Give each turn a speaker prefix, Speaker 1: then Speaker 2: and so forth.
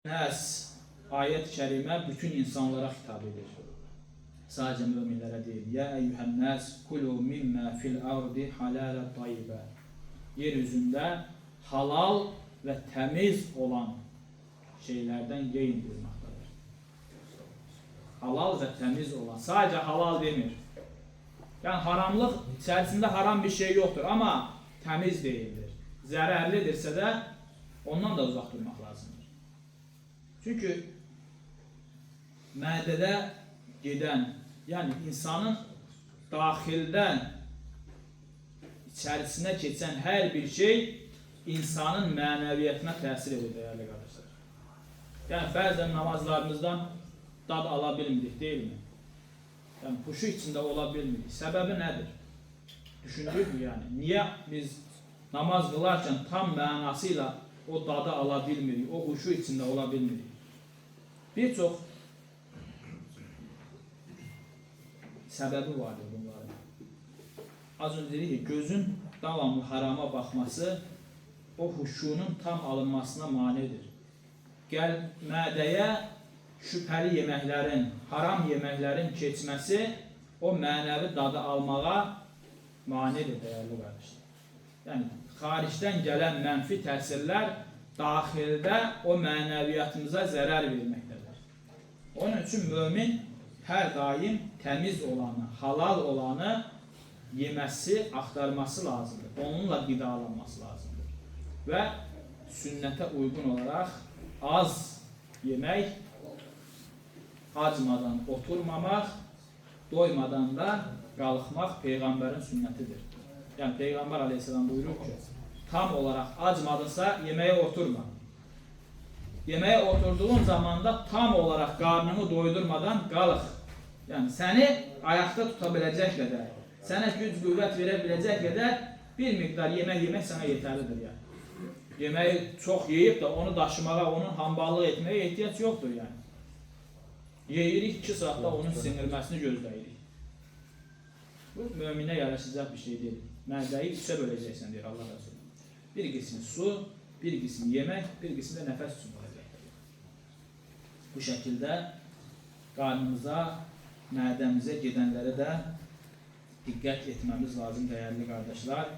Speaker 1: Nəs ayət-i kərimə bütün insanlara xitab edir. Sadəcə möminlərə deyil. Yə əyyuhən-nəs kulu mimmə fil ardi halalə tayyibə. Yer üzündə halal və təmiz olan şeylərdən yeyin buyurmaqdadır. Halal və təmiz olan. Sadəcə halal demir. Yəni haramlıq içərisində haram bir şey yoxdur, amma təmiz deyildir. Zərərlidirsə də ondan da uzaq durmaq lazımdır. Çünki mədədə gedən, yəni insanın daxildən içərisinə keçən hər bir şey insanın mənəviyyətinə təsir edir, dəyərli qardaşlar. Yəni bəzən namazlarımızdan dad ala bilmirik, deyilmi? Yəni xuşu içində ola bilmirik. Səbəbi nədir? Düşündük mü yəni? Niyə biz namaz qılarkən tam mənası ilə o dadı ala bilmirik, o xuşu içində ola bilmirik? Bir çox səbəbi vardır bunların. Az öncə dedik ki, gözün davamlı harama baxması o xuşunun tam alınmasına manedir. Gəl mədəyə şübhəli yeməklərin, haram yeməklərin keçməsi o mənəvi dadı almağa manedir, dəyərli qardaşlar. Yəni, xaricdən gələn mənfi təsirlər daxildə o mənəviyyatımıza zərər verməkdədir. Onun üçün mömin hər daim təmiz olanı, halal olanı yeməsi, axtarması lazımdır. Onunla qidalanması lazımdır. Və sünnətə uyğun olaraq az yemək, acmadan oturmamaq, doymadan da qalxmaq Peyğəmbərin sünnətidir. Yəni Peyğəmbər aleyhissalam buyurur ki, tam olaraq acmadınsa yeməyə oturma. Yeməyə oturduğun zaman da tam olaraq qarnını doydurmadan qalx. Yəni səni ayaqda tuta biləcək qədər, sənə güc qüvvət verə biləcək qədər bir miqdar yemək yemək sənə yetərlidir yəni. Yeməyi çox yeyib də onu daşımağa, onun hamballıq etməyə ehtiyac yoxdur yəni. Yeyirik, 2 saatda onun sinirməsini gözləyirik. Bu möminə yaraşacaq bir şey deyil. Mədəyi üçə böləcəksən, deyir Allah Rəsulü. Bir qismi su, bir qismi yemək, bir qismi də nəfəs üçün olacaqdır. Bu şəkildə qarnımıza, mədəmizə gedənlərə də diqqət etməmiz lazım, dəyərli qardaşlar.